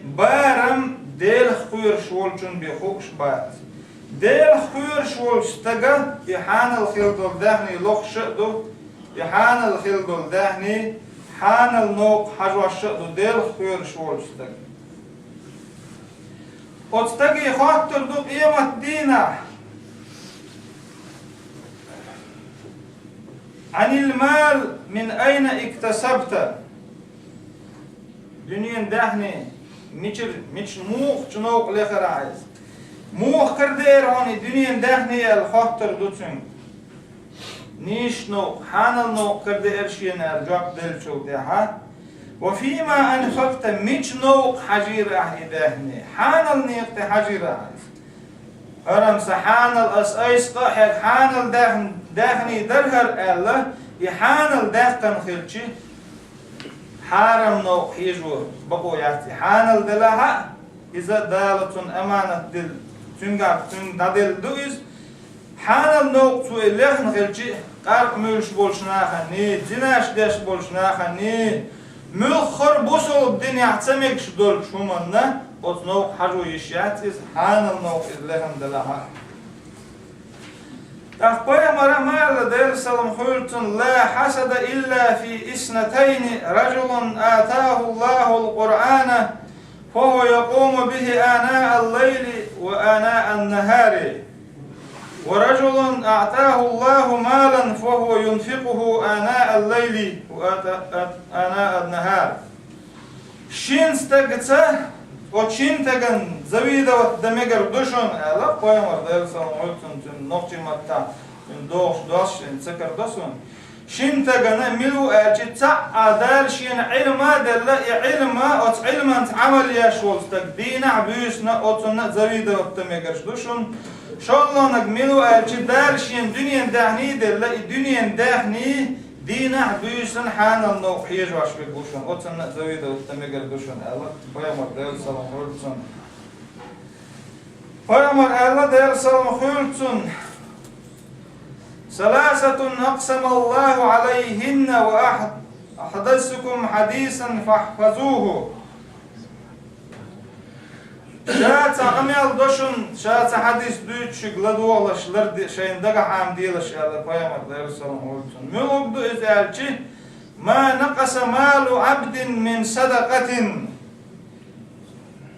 барам Делах кхоьруш волчун бен хууш бац. Делах кхоьруш волчу стага и хьанал хилла долу даьхни лохуш а ду, и хьанал хилла долу даьхни хьанал новкъа хьажош а ду Делах кхоьруш волчу стага. Оцу стаге хоттур ду къематдийнахь: «Анил мал мин айна иктасабта?» Дуьненан даьхни мичара, мича, муха чу новкъа лехара хьайза? Муха карадеара хьуна и дуьненан даьхни аьлла хоттур ду цуьнга. Нийса новкъа, хьанал новкъа карадеара шена аьлла жоп деллачул тӀаьхьа: «Ва фима анфакта», мича новкъа хьажийра ахьа и даьхни? Хьанал некъа тӀе хьажийра ахьа иза? ХӀара-м сан хьанал, ас айса къа а хьегна хьанал даьхни, даьхни дара хӀара аьлла, и хьанал даьккхина хилча, хьарам новкъа хьежо бакъо яц и хьанал делахь а, иза Дала цунна аманат делла, цуьнгахь, цуьнга дӀаделла ду иза. Хьанал новкъа цо и лехна хилча, къаркъа муьйлуш болчу наханий, зинаш деш болчу наханий, муьлххара бусалба динехь ца мегаш долчу хӀуманна оцу новкъа хьажо йиш яц иза, хьанал новкъа иза лехна делахь а. ТӀаккха пайхамара ма аьлла, Делан салам хуьлда цунна: «Ла хьасада илла фи иснатайни, ражулун атаху Аллахул Къуръана, фа хува якъуму бихи анаа-ллайли ва анаа-ннахари, ва ражулун аътаху Аллаху малан, фа хува юнфикъуху анаа-ллайли ва ата-, ат-, анаа-ннахар». Шина стагаца оцу шина стагана завидовать дан мегар ду шуна, аьлла пайхамара, Делан салам хуьлда цунна, цуьнан нохчийн маттахь, цуьнан догӀуш дош, шена ца карадо суна. Шина стагана мила ву аьлча, цхьаъ а Дала шена Ӏилма а делла, и Ӏилма, оцу Ӏилманца Ӏамал еш волу стаг дийнахь а, буьйсанна а оцунна а завидовать дан мегарш ду шуна. ШолгӀаниг мила ву аьлча, Дала шена дуьненан даьхни а делла, и дуьненан даьхни дийнахь а, буьйсанна а хьанал новкъа хьежош верг ву шуна, оцунна а завидовать дан мегар ду шуна, аьлла пайхамара, Делан салам хуьлда цунна. Пайхамара аьлла, Делан салам хуьлда цунна: «Саласатун акъсама Аллаху алайхинна ва ахь-, ахьдасукум хьадисан фахьфазуху». Ша цхьа къамел до шуна, ша цхьа хьадис дуьйцу шуьга, ладогӀалаш, ларде-, шайна дагахь Ӏамаделаш, аьлла пайхамара, Делан салам хуьлда цунна. Муьлхарг ду иза аьлча: «Ма накъаса малу Ӏабдин мин садакъатин».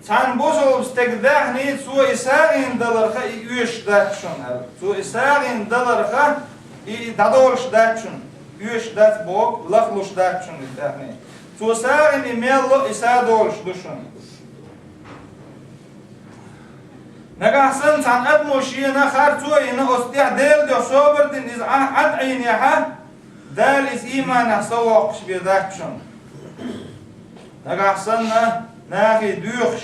Цхьана бусалба стеган даьхни цо и сагӀина даларх и оьшуш дац шуна, аьлла. Цо и сагӀина даларх и, и дӀадолуш дац шуна. Оьшуш дац боху, лахлуш дац шуна и даьхни. Цо сагӀина и мел ло, и садолуш ду шуна. Нагахь санна цхьана адамо шена харцо а йина, оцу тӀехь Делан дуьхьа собар а дина, иза Ӏа-, Ӏад Ӏийнехь, Дала иза ийманехь совоккхуш бен дац шуна. Нагахь санна нахе доьхуш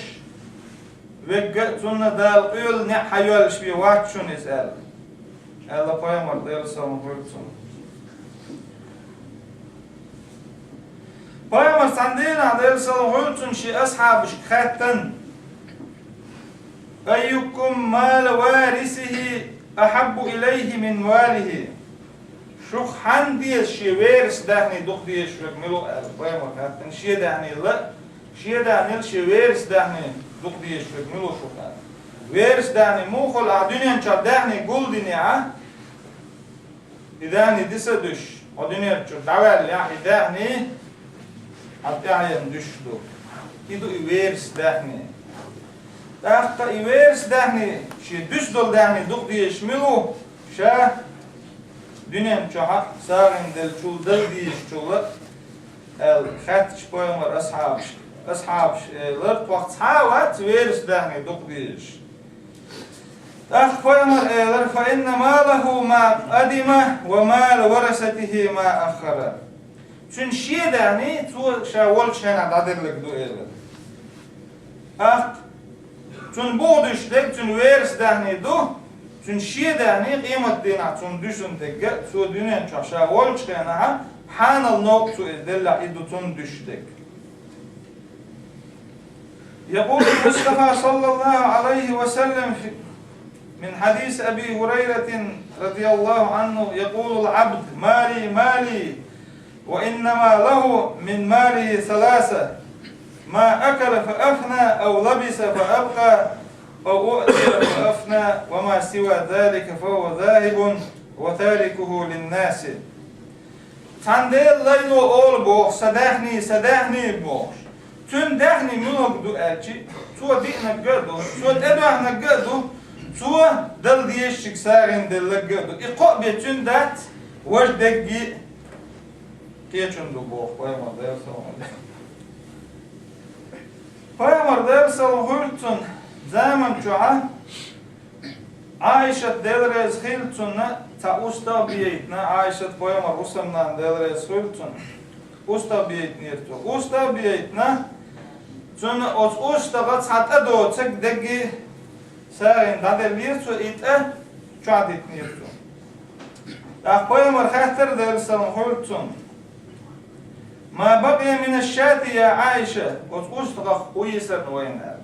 верг а, цунна Дала къоьлла неӀ хьайоьллуш бен вац шуна иза, аьлла. Аьлла пайхамара, Делан салам хуьлда цунна. Пайхамара цхьана дийнахь, Делан салам хуьлда цунна, шен асхьабашка хаьттина: «Айюкум малу варисихи ахьаббу илайхи мин малихи?» Шух хьанна деза шен верас даьхни дукха дезаш верг мила ву, аьлла пайхамара хаьттина, шен даьхнел а, шен даьхнел а шен верас даьхни дукха дезаш верг мила ву шух, аьлла. Верас даьхни муха хуьлу, ахь дуьнен чохь даьхни гулдинехь, и даьхни диса а дуьсуш, хьо дуьнен чуьра дӀаваьллехь, и даьхни хьан тӀаьхьенна дуьсуш ду. И ду и верас даьхни. ТӀаккха и верас даьхни, шен дуьсуш долу даьхни дукха дезаш мила ву, ша дуьнен чохь сагӀина деллачул, дала дезачул а, аьлла, хаьттича пайхамара асхьабашка. Асхьабаша элира: «Тхох цхьа а вац верас даьхни дукха дезаш». ТӀаккха пайхамара элира: «Фа инна малаху ма къадима ва малу варасатихи ма аххара». Цуьнан шен даьхни цо ша волчу хенахь дӀадилларг ду, элира. ТӀаккха цунна буха дуьсуш дерг цуьнан верас даьхни ду, цуьнан шен даьхни къематдийнахь цунна дуьсун дерг а, цо дуьнен чохь ша волчу хенахь хьанал новкъа цо иза деллехь, и ду цунна дуьсуш дерг. يقول المصطفى صلى الله عليه وسلم في، من حديث أبي هريرة رضي الله عنه، يقول العبد: مالي، مالي، وإنما له من ماله ثلاثة: ما أكل فأفنى، أو لبس فأبقى، أو أؤثر فأفنى، وما سوى ذلك فهو ذاهب وتاركه للناس. Цхьана Делан лайно олу боху: «Сан даьхни, сан даьхни», – бохуш. Цуьнан даьхни муьлхарг ду аьлча, цо диънарг а ду, цо тӀедоьхнарг а ду, цо Далла дезачуьнга сагӀина делларг а ду. И кхоъ бен цуьнан дац, важа дерриге а кхечун ду боху пайхамар, Делан салам хуьлда цунна. Пайхамар, Делан салам хуьлда цунна, заман чохь Ӏайшат, Дела реза хуьлда цунна, цхьа устагӀ бейтина, Ӏайшат пайхамаран хӀусамнана, Дела реза хуьлда цунна, устагӀ бейтинера цо. УстагӀ бейтина, цунна оцу устагӀа цхьа тӀе доцург дерриге сагӀина дӀаделлера цо, и тӀе чохь дитинера цо. ТӀаккха пайхамар хаьттира, Делан салам хуьлда цунна: «ما بقي من الشاة يا عائشة», оцу устагӀах хӀун йисина вайна аьлла.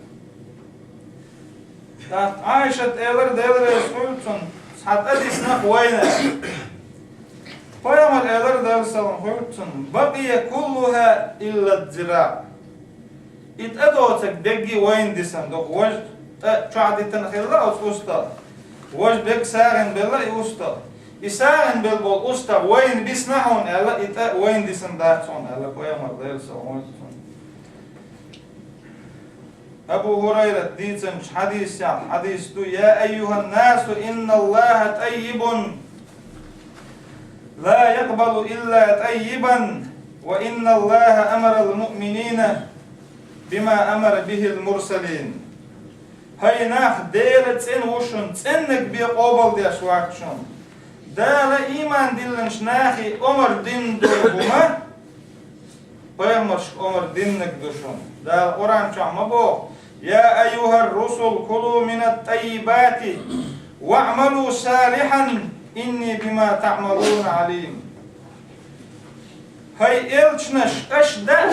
ТӀаккха Ӏайшат элира, Дела реза хуьлда цунна: «Цхьа тӀе дисина-кх вайна». Пайхамар элира, Делан салам хуьлда цунна: «بقي كلها إلا الذراع». И тӀе доцург дерриге вайна дисина ду-кх, важа тӀе чохь дитина хилла оцу устагӀа. Важа берриге сагӀина белла и устагӀ. И сагӀина белла болу устагӀ вайна бисина хьуна аьлла, и тӀе вайна дисина дац хьуна аьлла пайхамар, Делан салам хуьлда цунна. Абу ХӀурайрата дийцинчу хьадисехь хьадис ду: «يا أيها الناس إن الله طيب لا يقبل إلا طيبا وإن الله أمر المؤمنين بما أمر به المرسلين». ХӀай нах, Дела цӀена ву шуна, цӀеннарг бен къобалдеш вац шуна. Дала ийман диллинчу нахе омра дина долу хӀума, пайхамаршка омра диннарг ду шуна. Дала Къуръан чохь ма боху: «يا أيها الرسل كلوا من الطيبات واعملوا صالحا إني بما تعملون عليم». ХӀай элчанаш, аша даа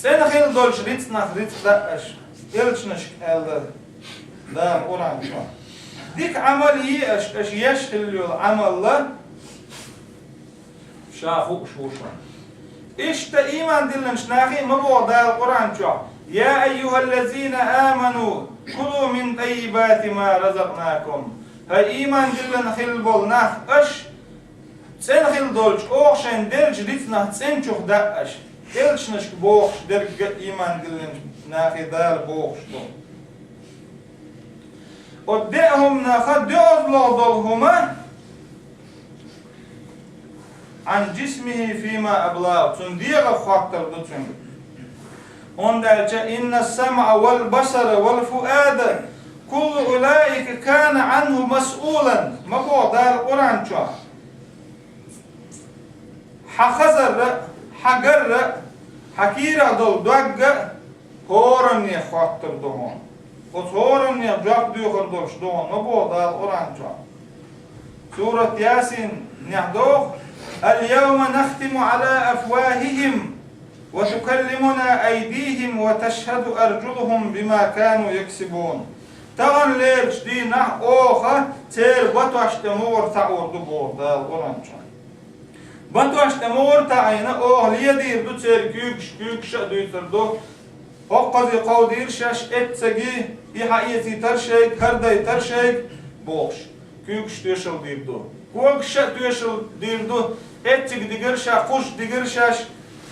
цӀена хилла долчу рицкъанах рицкъ даа аша, элчанашка аьлла Дала Къуръан чохь. Дика Ӏамал е аша, аша еш хилла йолу Ӏамалла ша хууш ву шуна. Иштта ийман диллинчу нахе ма боху Дала Къуръан чохь: «يا أيها الذين آمنوا كلوا من طيبات ما رزقناكم». ХӀай ийман диллина хилла болу нах, аша цӀена хилла долчу, оха шайн деллачу рицкъанах цӀеначух даа аша, элчанашка бохуш дерг а ийман диллинчу нахе Дала бохуш ду. Оцу деа хӀуманах доьазло долу хӀума عن جسمه فيما أبلاه, цуьнан дегӀах хоттур ду цуьнга. ХӀунда аьлча: «إن السمع والبصر والفؤاد كل أولئك كان عنه مسؤولا», ма боху Дала Къуръан чохь. Хьан хазар а, хьан гар а, хьан кийрахь долу дог а хӀораннех хоттур ду хьуна. Оцу хӀораннех жоп доьхур долуш ду хьуна, ма боху Дала Къуръан чохь. Сурат Ясинехь доху: «اليوم نختم على أفواههم وتكلمنا أيديهم وتشهد أرجلهم بما كانوا يكسبون». Тахана лерачу дийнахь оха церан батошна тӀе мугӀар таӀор ду боху Дала Къуръан чохь. Батошна тӀе мугӀар таӀийна, оха ледийр ду церан куьйгаш, куьйгаш а дуьйцур ду. ХӀокхузий кховдийра шаьш, эццагий, и хьаэцийтара шайга, хӀара дайтара шайга, бохуш, куьйгаш тоьшалла дийр ду. Когаш а тоьшалла дийр ду, эцциг дигира шаьш, кхузза дигира шаьш,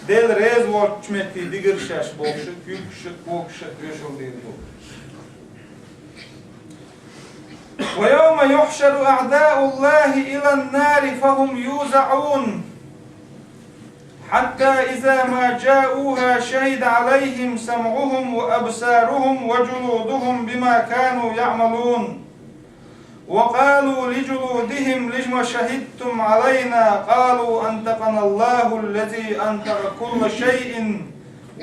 Дела реза волчу метте дигира шаьш, бохуш, куьйгаш а, когаш а тоьшалла дийр ду. «ويوم يحشر أعداء الله إلى النار فهم يوزعون. حتى إذا ما جاءوها شهد عليهم سمعهم وأبصارهم وجلودهم بما كانوا يعملون. وقالوا لجلودهم لم شهدتم علينا؟ قالوا أنطقنا الله الذي أنطق كل شيء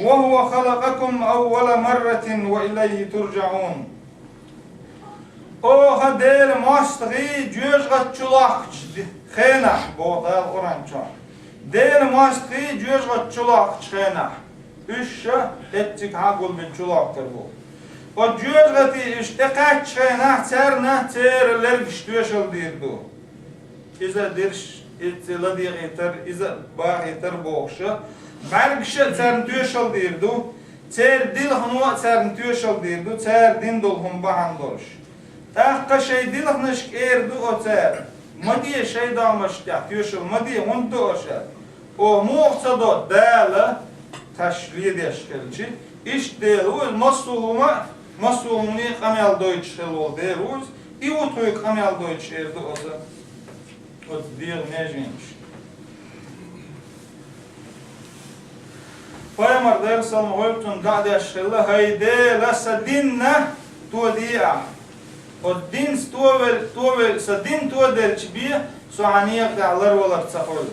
وهو خلقكم أول مرة وإليه ترجعون». Оха Делан мостагӀий жоьжахати чу лохкучу ди-, хенахь, боху Дала Къуръан чохь. Делан мостагӀий жоьжахати чу лохкучу хенахь. Уьш ша эцциг хьагулбина чулохкар бу. Оцу жоьжахатий уьш тӀекхаьчча хенахь царна церан лергаш тоьшалла дийр ду. Иза дирш, иза ладегӀийтар, иза бахийтар бохуша, бӀаьргаша а царна тоьшалла дийр ду, церан дилхано а царна тоьшалла дийр ду, цара дина долу хӀума бахьана долуш. ТӀаккха шайн дилханашка эр ду оцара: «Ма де шайн догӀмашна тӀехь тоьшалла, ма де, хӀунда до аша?» Оха муха ца до, Дала тхаьш ледеш хилча, иштта Дела ву иза, массо а хӀума, массо а хӀумане къамел дойтуш хилла волу Дела ву иза, и ву тхоьга къамел дойтуш эр ду оцу, оцу дегӀан меженаш. Пайхамар Делан салам хуьлда цунна дӀа а деш хилла: «ХӀай Дела, сан динна тоде ахь». Оцу динца товелла, товелла, сан дин тоделча бен, со хьан некъа тӀехь ларвалар ца хуьлу.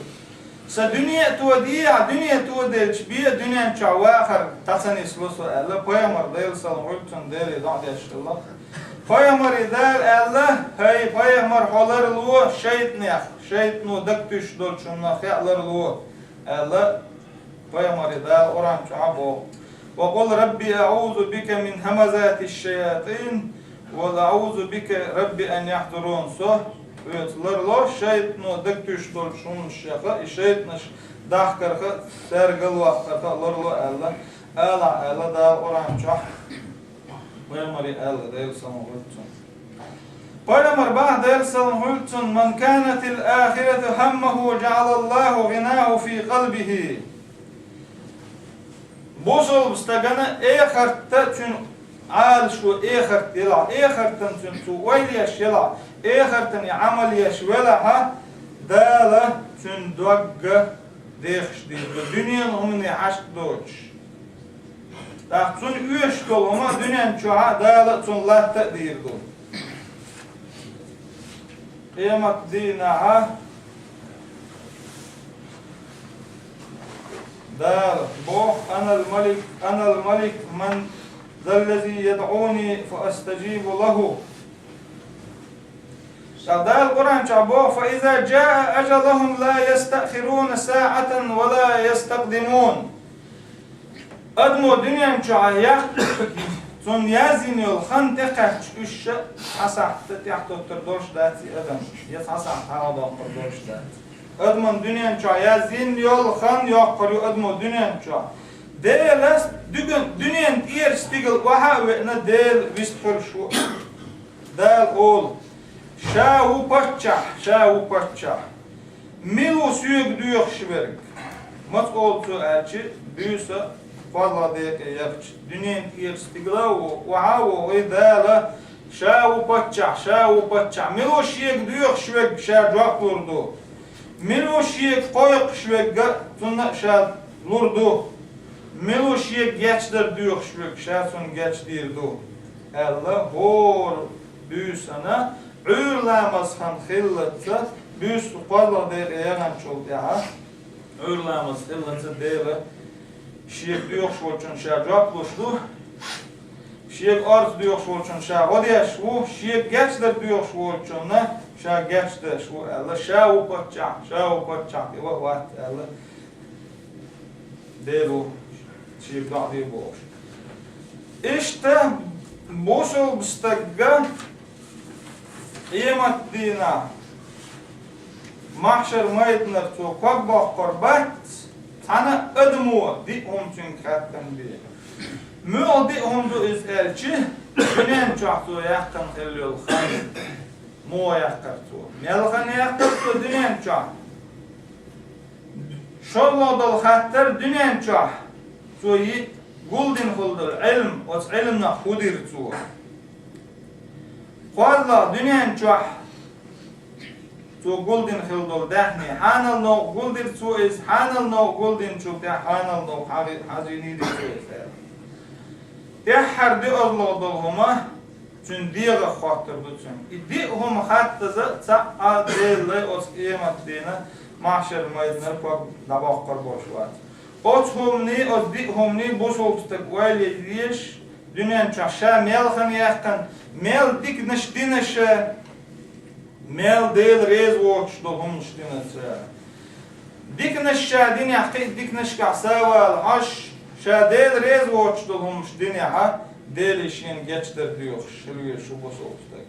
Сан дуьне а тоде ахь, дуьне тоделча бен, дуьнен чохь вахар дӀа ца нисло со аьлла, пайхамар Делан салам хуьлда цунна, Деле дӀа а деш хилла. Пайхамаре Дала аьлла: «ХӀай пайхамар, хьо ларло шайтӀанех, шайтӀано дагтуьйсуш долчунах хьо ларло», аьлла, пайхамаре Дала Къуръан чохь а боху: «Ва къул рабби аъузу бика мин хӀамазати шшаятин, ва аъузу бика рабби ан яхьзурун». Со хьоьца ларло шайтӀано дагтуьйсуш долчу хӀуманашха, и шайтӀанаш дахкарха, цара галваккхарха ларло аьлла, ала аьлла Дала Къуръан чохь. Пайхамаре аьлла, Делан салам хуьлда цунна. Пайхамар боху, Делан салам хуьлда цунна: «Ман канатил ахирату хӀаммаху, жаӀалаллаху гӀинаху фи къалбихи». Бусалба стагана эхарт цуьнан Ӏалашо, эхарт елахь, эхартан цуьнан цо ойла еш елахь, эхартан и Ӏамал еш велахьа, Дала цуьнан догга дехаш дийр ду, дуьненан хӀумане хьашт доцуш. ТӀаккха цунна оьшуш долу хӀума дуьнен чохь а Дала цунна латта а дийр ду. Къемат дийнахьа Дала боху: «Анал малик, анал малик, ман заллази ядъуни фа астажибу лаху». Ша Дала Къуръан чохь боху: «Фа иза жаа ажалахум ла ястаъхируна саатан ва ла ястакъдимун». Адамо дуьнен чохь яккха, цунна яздина йолу хан тӀекхаьчча, уьш ша цхьа сахьт тӀехь тоттар долуш дац и адам, я цхьа сахьт хьалха доккхур долуш дац. Адаман дуьнен чохь яздина йолу хан йоккхур ю адамо дуьнен чохь. Делас дуьган-, дуьнен тӀера стигала охьа а веана, Дела вист хуьлуш ву. Дала олу: «Ша ву паччахь, ша ву паччахь. Мила ву соьга доьхуш верг?» Маца олу цо аьлча, буьйса кхозлагӀа декъе яхча, дуьнен тӀера стигала а ву, охьа а ву, вай Дала: «Ша ву паччахь, ша ву паччахь». Мила ву шега доьхуш верг, ша жоп лур ду. Мила ву шега кхойкхуш верг, цунна а ша лур ду. Мила ву шега гечдар доьхуш верг, ша цунна гечдийр ду, аьлла, хӀора буьйсана, Ӏуьйра ламаз хан хиллалца, буьйса кхозлагӀа декъе яханчул тӀаьхьа, Ӏуьйра ламаз хиллалца Дела шега доьхуш волчунна ша жоп луш ду, шега орца доьхуш волчунна ша гӀо деш ву, шега гечдар доьхуш волчунна ша гечдеш ву, аьлла, ша ву паччахь, ша ву паччахь, тӀе ван а вац, аьлла, Дела ву шега доӀа де бохуш. Иштта бусалба стагга къемат дийнахь, махьшар майданара цо ког боккхур бац, цхьана а адамо диъ хӀума цуьнга хаьттина бен. Муьлха диъ хӀума ду иза аьлча, дуьнен чохь цо яьккхина хилла йолу хан. Муха яьккхира цо? Мел хан яьккхира цо дуьнен чохь? ШолгӀа долу хаттар дуьнен чохь цо йи-, гулдина хилла долу Ӏилм, оцу Ӏилманах хӀун дира цо? КхозлагӀа дуьнен чохь цо гулдина хилла долу даьхни, хьанал новкъа гулдира цо иза, хьанал новкъа гулдинчул тӀаьхьа хьанал новкъа хьави-, хьажийнийра цо иза аьлла. ТӀаьххьара доьазлагӀа долу хӀума цуьнан дегӀах хоттур ду цуьнга. И диъ хӀума хаттаза цхьаъ а Делан лай оцу къемат дийнахь махьшар майданара ког дӀабоккхур болуш вац. Оцу хӀуманийн, оцу диъ хӀуманийн бусалба стаг ойла ян дезаш, дуьнен чохь ша мел хан яьккхина, мел диканаш дина ша, мел Дела реза воцуш долу хӀуманаш дина ша. Диканаш ша динехь, кхин а диканашкахь савала хьожуш, Ша Дела реза воцуш долу хӀуманаш динехь а, Деле шена гечдар доьхуш хила везаш ву бусалба стаг.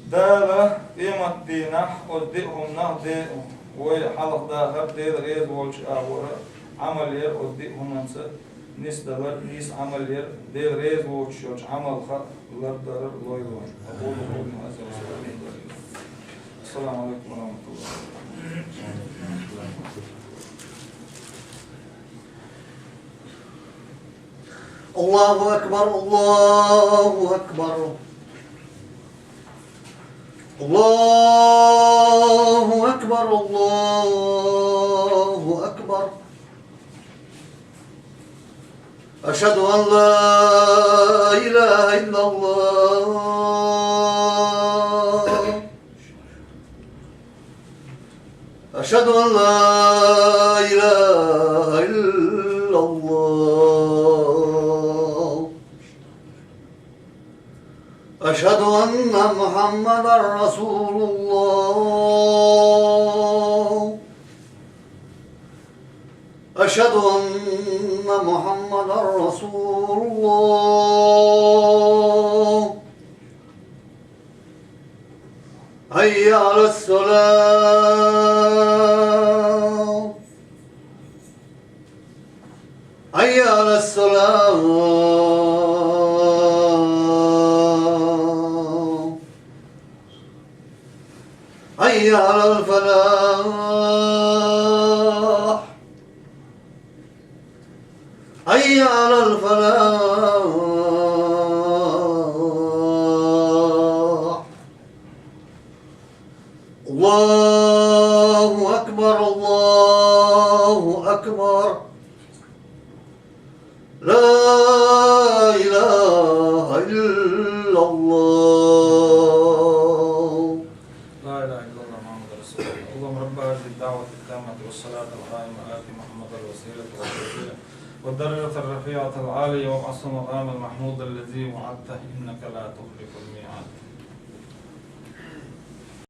Дала къематдийнахь оцу диъ хӀуманах де, вай хьалха дахар, Дела реза волчу агӀора Ӏамал яр, оцу диъ хӀуманца нисдалар, нийса Ӏамал яр, Дела реза воцуш йолчу Ӏамалх лардарар лойла вайна. Ассаламу алейкум ва рахматуллахи. الله أكبر، الله أكبر. الله أكبر، الله أكبر. أشهد أن لا إله إلا الله. أشهد أن لا إله إلا الله. أشهد أن محمدا رسول الله. أشهد أن محمدا رسول الله. حي على الصلاة. حي على الصلاة. حي على الفلاح. حي على الفلاح. الله أكبر، الله أكبر. لا إله إلا الله. لا إله إلا الله محمد رسول الله. اللهم رب هذه الدعوة التامة والصلاة القائمة آت محمدا الوسيلة والفضيلة والدرجة الرفيعة العالية وابعثه مقاما محمودا الذي وعدته إنك لا تخلف الميعاد.